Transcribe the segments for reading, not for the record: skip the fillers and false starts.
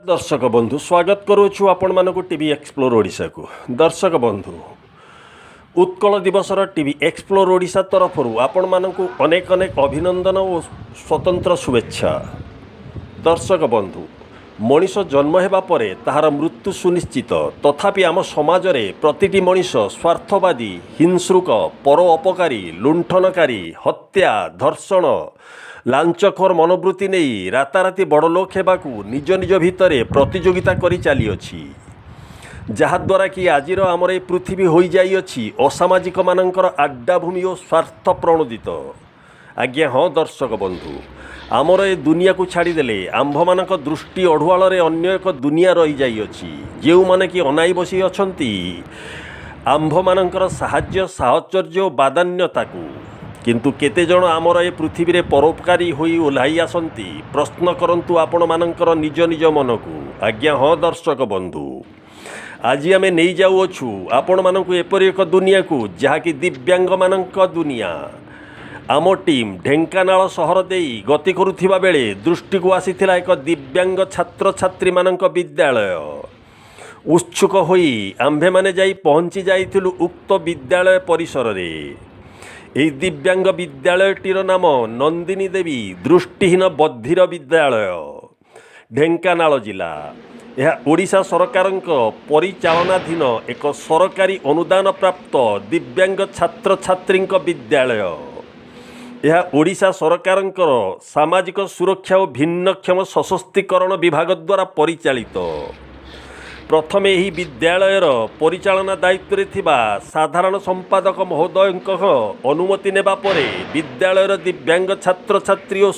ଦର୍ଶକ ବନ୍ଧୁ, ସ୍ୱାଗତ କରୁଅଛୁ ଆପଣମାନଙ୍କୁ ଟିଭି ଏକ୍ସପ୍ଲୋର ଓଡ଼ିଶାକୁ। ଦର୍ଶକ ବନ୍ଧୁ, ଉତ୍କଳ ଦିବସର ଟିଭି ଏକ୍ସପ୍ଲୋର ଓଡ଼ିଶା ତରଫରୁ ଆପଣମାନଙ୍କୁ ଅନେକ ଅନେକ ଅଭିନନ୍ଦନ ଓ ସ୍ୱତନ୍ତ୍ର ଶୁଭେଚ୍ଛା। ଦର୍ଶକ ବନ୍ଧୁ, ମଣିଷ ଜନ୍ମ ହେବା ପରେ ତାହାର ମୃତ୍ୟୁ ସୁନିଶ୍ଚିତ। ତଥାପି ଆମ ସମାଜରେ ପ୍ରତିଟି ମଣିଷ ସ୍ୱାର୍ଥବାଦୀ, ହିଂସ୍ରୁକ, ପର ଅପକାରୀ, ଲୁଣ୍ଠନକାରୀ, ହତ୍ୟା, ଧର୍ଷଣ, ଲାଞ୍ଚଖୋର ମନୋବୃତ୍ତି ନେଇ ରାତାରାତି ବଡ଼ଲୋକ ହେବାକୁ ନିଜ ନିଜ ଭିତରେ ପ୍ରତିଯୋଗିତା କରି ଚାଲିଅଛି, ଯାହାଦ୍ୱାରା କି ଆଜିର ଆମର ଏ ପୃଥିବୀ ହୋଇଯାଇଅଛି ଅସାମାଜିକମାନଙ୍କର ଆଡ୍ଡାଭୂମି ଓ ସ୍ୱାର୍ଥ ପ୍ରଣୋଦିତ। ଆଜ୍ଞା ହଁ ଦର୍ଶକ ବନ୍ଧୁ, ଆମର ଏ ଦୁନିଆକୁ ଛାଡ଼ିଦେଲେ ଆମ୍ଭମାନଙ୍କ ଦୃଷ୍ଟି ଅଢୁଆଳରେ ଅନ୍ୟ ଏକ ଦୁନିଆ ରହିଯାଇଅଛି, ଯେଉଁମାନେ କି ଅନାଇ ବସି ଅଛନ୍ତି ଆମ୍ଭମାନଙ୍କର ସାହାଯ୍ୟ, ସାହଚର୍ଯ୍ୟ ଓ ବଦାନ୍ୟତାକୁ। କିନ୍ତୁ କେତେଜଣ ଆମର ଏ ପୃଥିବୀରେ ପରୋପକାରୀ ହୋଇ ଓହ୍ଲାଇ ଆସନ୍ତି? ପ୍ରଶ୍ନ କରନ୍ତୁ ଆପଣମାନଙ୍କର ନିଜ ନିଜ ମନକୁ। ଆଜ୍ଞା ହଁ ଦର୍ଶକ ବନ୍ଧୁ, ଆଜି ଆମେ ନେଇଯାଉଅଛୁ ଆପଣମାନଙ୍କୁ ଏପରି ଏକ ଦୁନିଆକୁ, ଯାହାକି ଦିବ୍ୟାଙ୍ଗମାନଙ୍କ ଦୁନିଆ। ଆମ ଟିମ୍ ଢେଙ୍କାନାଳ ସହର ଦେଇ ଗତି କରୁଥିବା ବେଳେ ଦୃଷ୍ଟିକୁ ଆସିଥିଲା ଏକ ଦିବ୍ୟାଙ୍ଗ ଛାତ୍ରଛାତ୍ରୀମାନଙ୍କ ବିଦ୍ୟାଳୟ। ଉତ୍ସୁକ ହୋଇ ଆମ୍ଭେମାନେ ଯାଇ ପହଞ୍ଚି ଯାଇଥିଲୁ ଉକ୍ତ ବିଦ୍ୟାଳୟ ପରିସରରେ। ଏହି ଦିବ୍ୟାଙ୍ଗ ବିଦ୍ୟାଳୟଟିର ନାମ ନନ୍ଦିନୀ ଦେବୀ ଦୃଷ୍ଟିହୀନ ବଧିର ବିଦ୍ୟାଳୟ, ଢେଙ୍କାନାଳ ଜିଲ୍ଲା। ଏହା ଓଡ଼ିଶା ସରକାରଙ୍କ ପରିଚାଳନାଧୀନ ଏକ ସରକାରୀ ଅନୁଦାନ ପ୍ରାପ୍ତ ଦିବ୍ୟାଙ୍ଗ ଛାତ୍ରଛାତ୍ରୀଙ୍କ ବିଦ୍ୟାଳୟ। ଏହା ଓଡ଼ିଶା ସରକାରଙ୍କର ସାମାଜିକ ସୁରକ୍ଷା ଓ ଭିନ୍ନକ୍ଷମ ସଶକ୍ତିକରଣ ବିଭାଗ ଦ୍ୱାରା ପରିଚାଳିତ। ପ୍ରଥମେ ଏହି ବିଦ୍ୟାଳୟର ପରିଚାଳନା ଦାୟିତ୍ୱରେ ଥିବା ସାଧାରଣ ସମ୍ପାଦକ ମହୋଦୟଙ୍କ ଅନୁମତି ନେବା ପରେ ବିଦ୍ୟାଳୟର ଦିବ୍ୟାଙ୍ଗ ଛାତ୍ରଛାତ୍ରୀ ଓ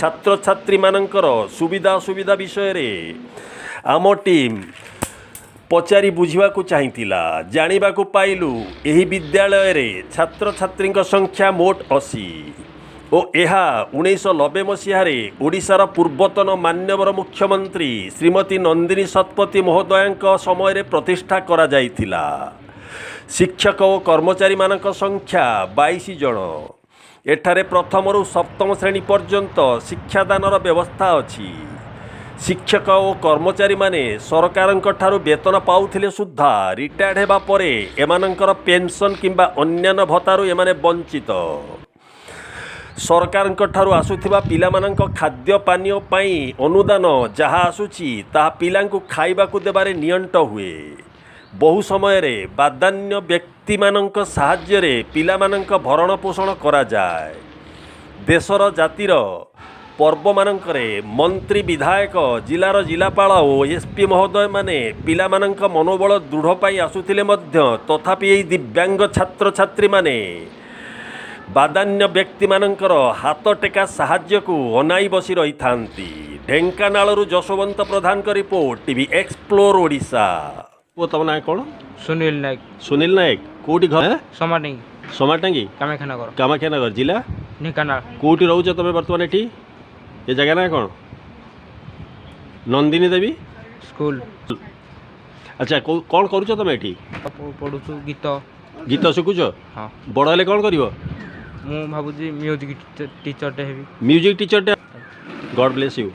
ଛାତ୍ରଛାତ୍ରୀମାନଙ୍କର ସୁବିଧା ଅସୁବିଧା ବିଷୟରେ ଆମ ଟିମ୍ ପଚାରି ବୁଝିବାକୁ ଚାହିଁଥିଲା। ଜାଣିବାକୁ ପାଇଲୁ, ଏହି ବିଦ୍ୟାଳୟରେ ଛାତ୍ରଛାତ୍ରୀଙ୍କ ସଂଖ୍ୟା ମୋଟ 80 ଓ ଏହା 1990 ମସିହାରେ ଓଡ଼ିଶାର ପୂର୍ବତନ ମାନ୍ୟବର ମୁଖ୍ୟମନ୍ତ୍ରୀ ଶ୍ରୀମତୀ ନନ୍ଦିନୀ ଶତପଥୀ ମହୋଦୟାଙ୍କ ସମୟରେ ପ୍ରତିଷ୍ଠା କରାଯାଇଥିଲା। ଶିକ୍ଷକ ଓ କର୍ମଚାରୀମାନଙ୍କ ସଂଖ୍ୟା 22 ଜଣ। ଏଠାରେ ପ୍ରଥମରୁ ସପ୍ତମ ଶ୍ରେଣୀ ପର୍ଯ୍ୟନ୍ତ ଶିକ୍ଷାଦାନର ବ୍ୟବସ୍ଥା ଅଛି। ଶିକ୍ଷକ ଓ କର୍ମଚାରୀମାନେ ସରକାରଙ୍କ ଠାରୁ ବେତନ ପାଉଥିଲେ ସୁଦ୍ଧା ରିଟାୟାର୍ଡ଼ ହେବା ପରେ ଏମାନଙ୍କର ପେନ୍ସନ୍ କିମ୍ବା ଅନ୍ୟାନ୍ୟ ଭତ୍ତାରୁ ଏମାନେ ବଞ୍ଚିତ। ସରକାରଙ୍କ ଠାରୁ ଆସୁଥିବା ପିଲାମାନଙ୍କ ଖାଦ୍ୟ ପାନୀୟ ପାଇଁ ଅନୁଦାନ ଯାହା ଆସୁଛି, ତାହା ପିଲାଙ୍କୁ ଖାଇବାକୁ ଦେବାରେ ନିଅଣ୍ଟ ହୁଏ। ବହୁ ସମୟରେ ବଦାନ୍ୟ ବ୍ୟକ୍ତିମାନଙ୍କ ସାହାଯ୍ୟରେ ପିଲାମାନଙ୍କ ଭରଣ ପୋଷଣ କରାଯାଏ। ଦେଶର ଜାତିର ପର୍ବମାନଙ୍କରେ ମନ୍ତ୍ରୀ, ବିଧାୟକ, ଜିଲ୍ଲାର ଜିଲ୍ଲାପାଳ ଓ ଏସ୍ ପି ମହୋଦୟମାନେ ପିଲାମାନଙ୍କ ମନୋବଳ ଦୃଢ଼ ପାଇଁ ଆସୁଥିଲେ ମଧ୍ୟ ତଥାପି ଏହି ଦିବ୍ୟାଙ୍ଗ ଛାତ୍ରଛାତ୍ରୀମାନେ ବଦାନ୍ୟ ବ୍ୟକ୍ତିମାନଙ୍କର ହାତ ଟେକା ସାହାଯ୍ୟକୁ ଅନାଇ ବସି ରହିଥାନ୍ତି। ଢେଙ୍କାନାଳରୁ ଯଶୋବନ୍ତ ପ୍ରଧାନଙ୍କ ରିପୋର୍ଟ, ଟିଭି ଏକ୍ସପ୍ଲୋର ଓଡ଼ିଶା। ପୁଅ, ତମ ନାଁ କ'ଣ? ସୁନୀଲ ନାୟକ। ସୁନୀଲ ନାୟକ, କୋଉଠି ଘର? ସମାଟାଙ୍ଗି। ସମାଟାଙ୍ଗି। କାମାକ୍ଷାନଗର। କାମାକ୍ଷାନଗର, ଜିଲ୍ଲା? ଢେଙ୍କାନାଳ। କୋଉଠି ରହୁଛ ତମେ ବର୍ତ୍ତମାନ ଏଠି? ଏ ଜାଗା ନାଁ କ'ଣ? ନନ୍ଦିନୀ ଦେବୀ ସ୍କୁଲ। ଆଚ୍ଛା, କ'ଣ କରୁଛ ତମେ ଏଠି? ପଢ଼ୁଛୁ ଗୀତ। ଗୀତ ଶିଖୁଛ? ହଁ। ବଡ଼ ହେଲେ କ'ଣ କରିବ? ମୁଁ ଭାବୁଛି ମ୍ୟୁଜିକ୍ ଟିଚରଟେ ହେବି। ମ୍ୟୁଜିକ୍ ଟିଚରଟେ। God bless you.